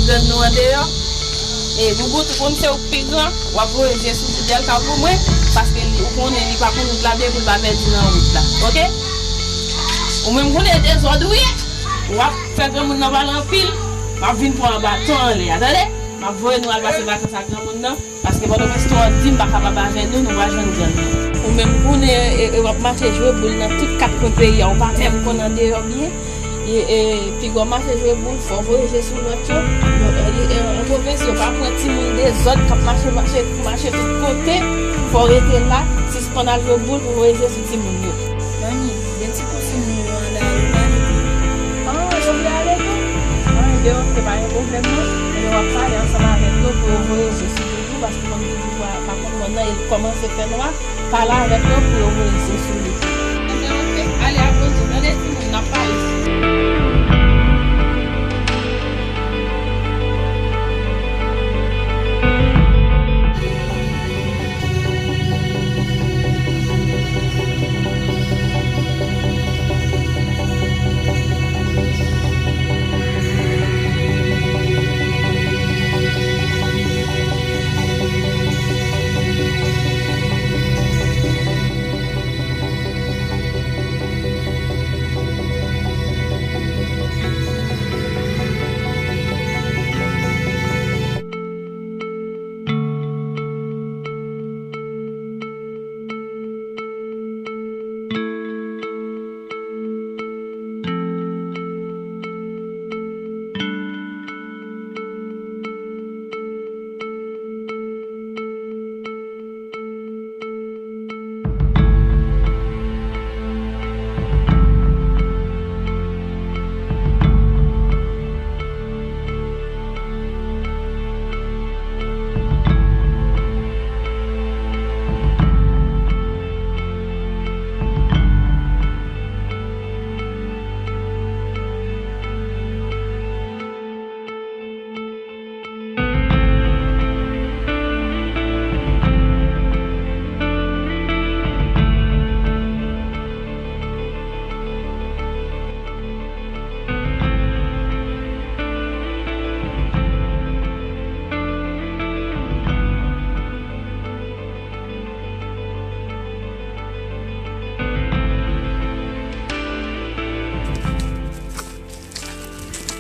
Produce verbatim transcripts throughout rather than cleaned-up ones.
Jwenn nou andeyò. E Gougout, ou konn se ou k pi gran, w ap voye je sou Dèlka pou mwen, paske li, ou konnen li pa konn wout la byen pou l pa pèdi nan wout la. Oke? Ou menm konnen dezòd ou ye. W ap fè granmoun nan pale anpil. M ap vin pran baton anlè a, tande? M ap voye nou al pase vakans ak granmoun nan. Paske Pòtoprens twò di, m pa kapab avè nou, nou pa jwenn grann. Ou menm konnen, e, e, w ap mache jwe boul nan tout kat kwen peyi a, ou pa menm konn andeyò byen. E, e, piga w mache jwe boul, fò w voye je sou lòt yo. Yo, e, e, an pwovens, yo pa pran timoun dezòd k ap mache, mache, mache tout kote. Fò w rete la, sispann al jwe boul pou voye je sou timoun yo. Manmi, gen ti kouzen nou yo an la, yo prale tou. An, yo vle ale tou? An, ebyen, oke, pa gen pwoblèm non. Ebyen, w ap pale ansanm avèk yo pou yo voye je sou Doudou, paske kòm Doudou pa, pa konn mòn nan, e l kòmanse fè nwa, pale avèk yo pou yo voye je sou li. Ebyen, oke, ale ak Bondye. Tande timoun, n ap pale.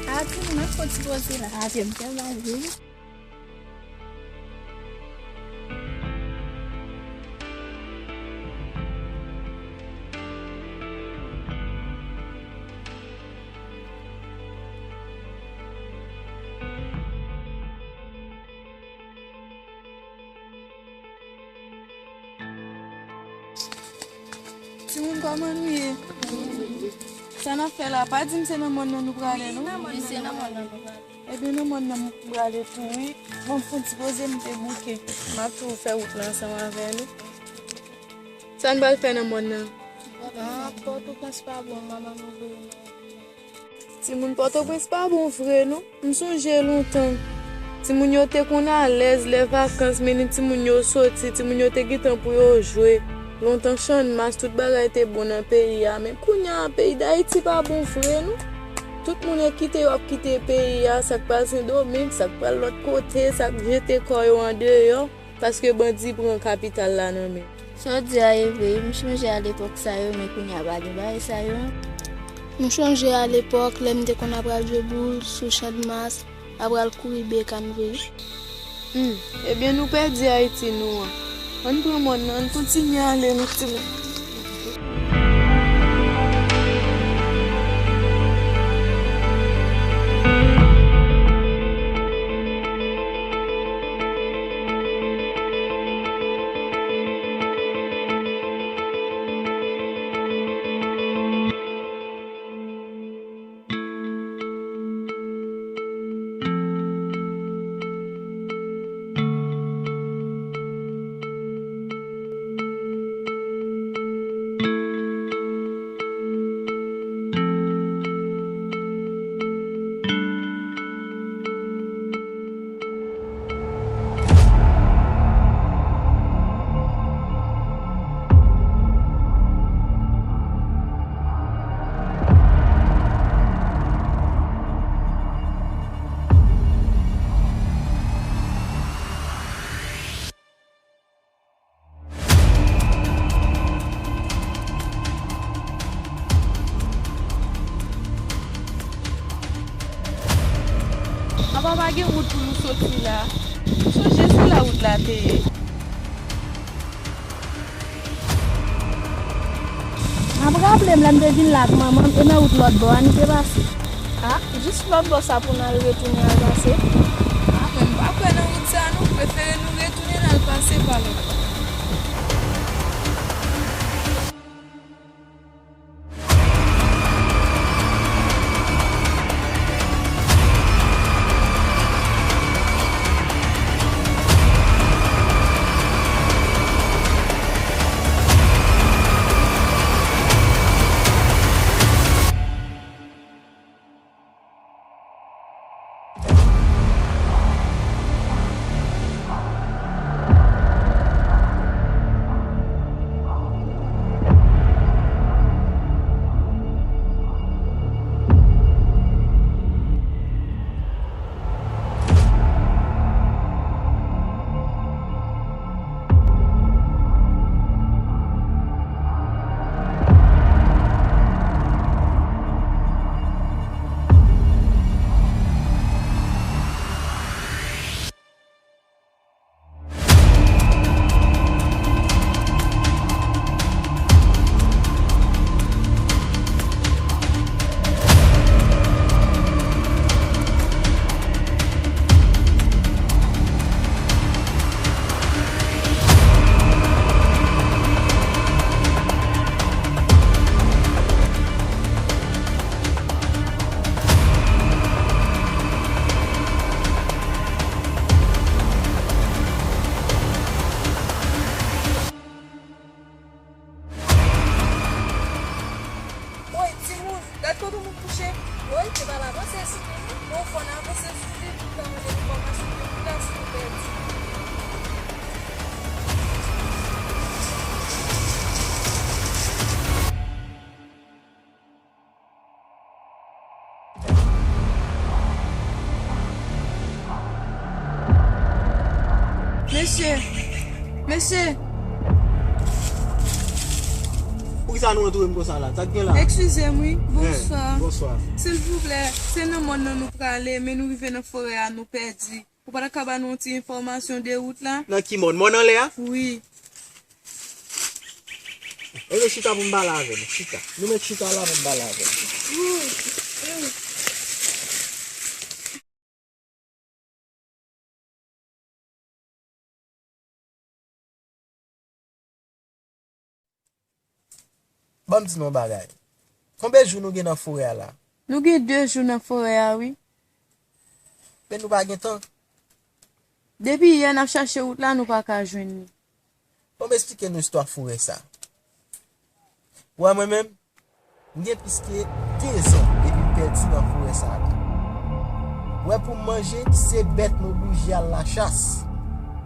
A, timoun, an fon ti poze la. A, se m fè mal, wi. Timoun, kòman nou ye? Sa n ap fè la? Pa di m se nan mòn nan nou prale, non? Wi, se nan mòn nan nou prale. Ebyen, nan mòn nan m prale tou, wi. Bon, m fon ti poze, m te bouke. M ap tou fè wout la ansanm avè nou. Sa n pral fè nan mòn nan? Ah, Pòtoprens pa bon, manman nou voye nou. Timoun, Pòtoprens pa bon vre, non. M sonje lontan. Timoun yo te konn alèz lè vakans, mennen timoun yo soti, timoun yo te gentan pou yo jwe. Lontan Channmas, tout bagay te bon nan peyi a, men kounye a, peyi Dayiti pa bon vre, non. Tout moun yo kite, yo ap kite peyi a, sa k pral Sendomeng, sa k pral lòt kote, sa k jete kò yo andeyò, paske bandi pran kapital la nan men. Sa w di a ye vre, m sonje alepòk sa yo, men kounye a pa gen bagay sa yo. M sonje alepòk, lè m te konn ap al jwe boul sou Channmas, ap al kouri bèk an vre. Hmm, ebyen, nou pèdi Ayiti nou an. Ann pran mòn nan, ann kontinye ale, nou timoun. Pa gen wout pou nou soti la. Sonje se la wout la te ye. M ap raple m lè m te vin la ak manman m, e nan wout lòt bò a nou te pase. A, jis lòt bò sa pou n al retounen al pase. A, mwen m pa kwè nan wout sa non, m prefere nou retounen n al pase pa lòt bò. Woy, timoun, gad kote moun kouche. Woy, te pral avanse sou li, non? Bon, fò n avanse sou li pou n ka mande enfòmasyon de plas nou pèdi. Mesye! Mesye! Poukisa nou antoure m konsa la? Sa k gen la? Eskize m wi. Bonswa. Bonswa. Silvouplè, se nan mòn nan nou prale, men nou rive nan forè a, nou pèdi. Ou pa ta ka ba nou yon ti enfòmasyon de wout la? Nan ki mòn? Mòn anlè a? Wi. Ebyen, chita pou m pale avè nou. Chita. Nou mèt chita la pou m pale avè nou. Ban m di nou yon bagay. Konbyen jou nou gen nan forè a la? Nou gen de jou nan forè a, wi. Men nou pa gen tan. Depi yè n ap chache wout la, nou pa ka jwenn li. Bon, m esplike nou istwa forè sa. Ou wè mwen menm, m gen plis ke de zan depi m pèdi nan forè sa la. Ou wè pou m manje, se bèt m oblije al lachas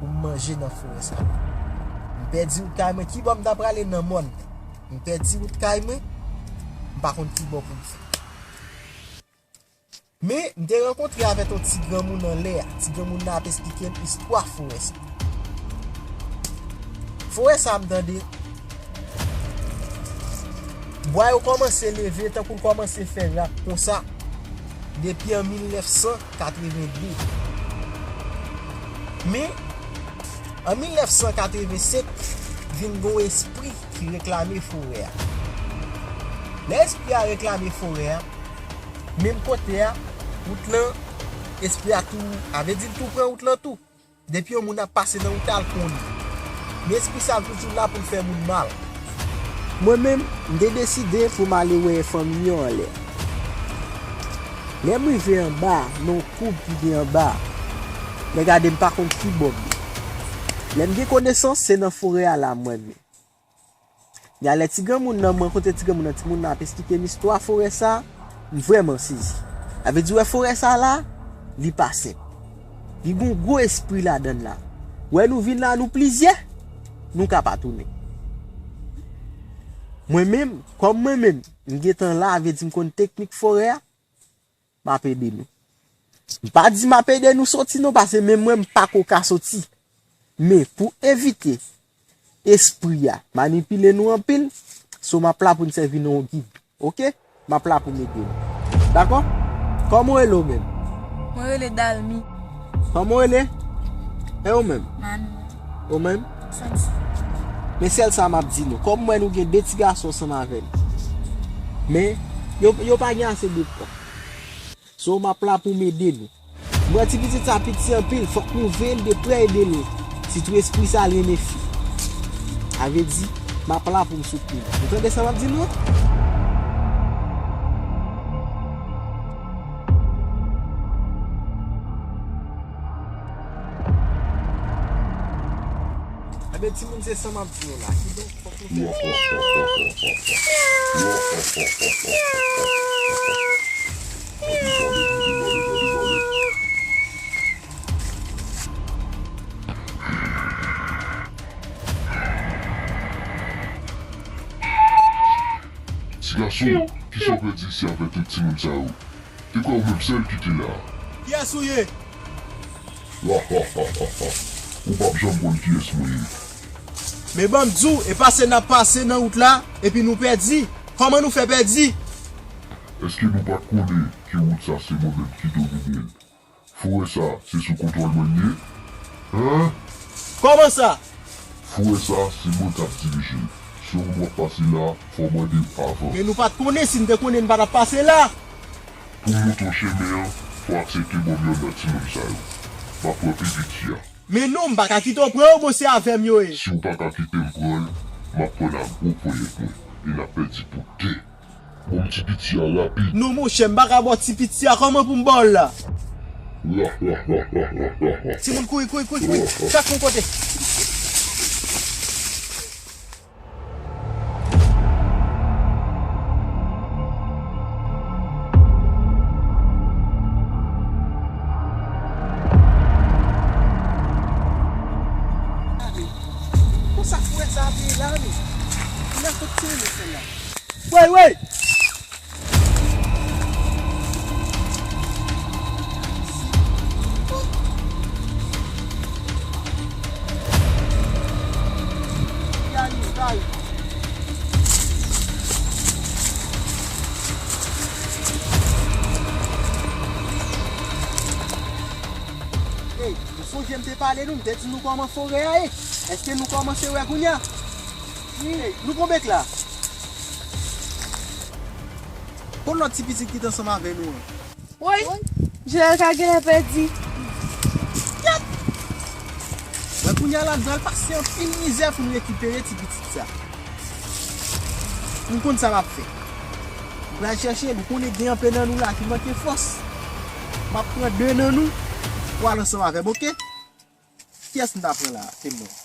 pou m manje nan forè sa la. M pèdi wout kay mwen, ki bò m ta prale nan mòn nan. M pèdi wout kay mwen, m pa konn ki bò pou m fè. Men, m te rankontre avèk yon ti granmoun anlè a. Ti granmoun nan ap esplike m istwa forè sa. Forè sa m tande, bwa yo kòmanse leve, tankou l kòmanse fè rak konsa, depi an mil nèf san katreven de. Men, an mil nèf san katreven senk, vin gen yon espri ki reklame forè a. Lè espri a reklame forè a, menm kote a, wout lan, espri a tou, a vle di l tou pran wout lan tou. Depi yon moun ap pase nan wout la, l konnen. Men espri sa a toujou la pou l fè moun mal. Mwen menm, m te deside pou m ale wè fanmi m yo anlè. Lè m rive anba, nan yon koub ki gen anba, lè gade m pa konn ki bò m ye. Lè m gen konesans, se nan forè a la mwen menm. Nya lè ti granmoun nan, m rankontre ti granmoun nan, timoun nan ap esplike m istwa forè sa, m vrèman sezi. Sa vle di, wè forè sa la, li pa senp. Li gon gwo espri ladan l la. Wè nou vin la, nou plizyè, nou ka pa tounen. Mwen menm, kòm mwen menm, m gentan la, sa vle di m konn teknik forè a, m ap ede nou. M pa di m ap ede nou soti non, paske menm mwen m pako ka soti. Men pou evite espri a manipile nou anpil, so m ap la pou n sèvi nou yon gid. Oke? M ap la pou m ede nou. Dakò? Kòman w rele w menm? Mwen rele Dalmi. Kòman w rele? E ou menm? Mami. Ou menm? Santi. Men sèl sa m ap di nou, kòm m wè nou gen de ti gason ansanm avè nou, men yo, yo pa gen ase de pwa. So, m ap la pou m ede nou. M wè ti pitit sa piti anpil, fòk nou veye l de prè, ede l. Sitou espri sa, l renmen fi. Sa vle di, m ap la pou m soutni l. Ou tande sa m ap di nou an? Ebyen, timoun, se sa m ap di nou la. Kidonk, fòk nou fè. Ti gason, kisa w pèdi isi avèk tout timoun sa yo? Te kwè ou menm sèl ki te la. Kiyès ou ye? Ou p ap janm konn kiyès mwen ye. Men ban m di w, e pase n ap pase nan wout la, epi nou pèdi. Kòman nou fè pèdi? Èske nou pa t konnen ke wout sa se mwen menm ki domine l? Forè sa, se sou kontwòl mwen l ye? Hen? Kòman sa? Forè sa, se mwen k ap dirije l. Si w wè w ap pase la, fò w mande avan. Men nou pa t konnen, si n te konnen, n pa t ap pase la. Pou m montre w chemen an, fò w aksepte ban m yonn nan timoun sa yo. M ap pran pi piti a. Men non, m pa ka kite w pran yo, bon, se avè m yo ye. Si w pa ka kite m pran l, m ap pran l ak gwo ponyèt mwen, e n ap pèdi pou de. Ban m ti piti a rapid. Non, monchè, m pa ka ba w ti piti a, kòman pou m ba w l la? Timoun, kouri, kouri, kouri, kouri. Chak yon kote. Konsa frè sa ap ye la, men. Nan kot timoun yo fè la. Wey, wey! Ey, nou sonje m te pale nou, m te di nou kòman forè a ye. Èske nou kòmanse wè kounye a? Ey, nou konbyen k la? Kot lòt ti pitit ki te ansanm avè nou an? Woy, Joel ka genlè pèdi. Wè kounye a la, nou pral pase anpil mizè pou nou rekipere ti pitit sa. Nou konn sa m ap fè. Nou pral chèche l, ou konnen gen anpil nan nou la ki manke fòs. M ap pran de nan nou pou al ansanm avè m, oke? Kiyès m ta pran la? Se mwen.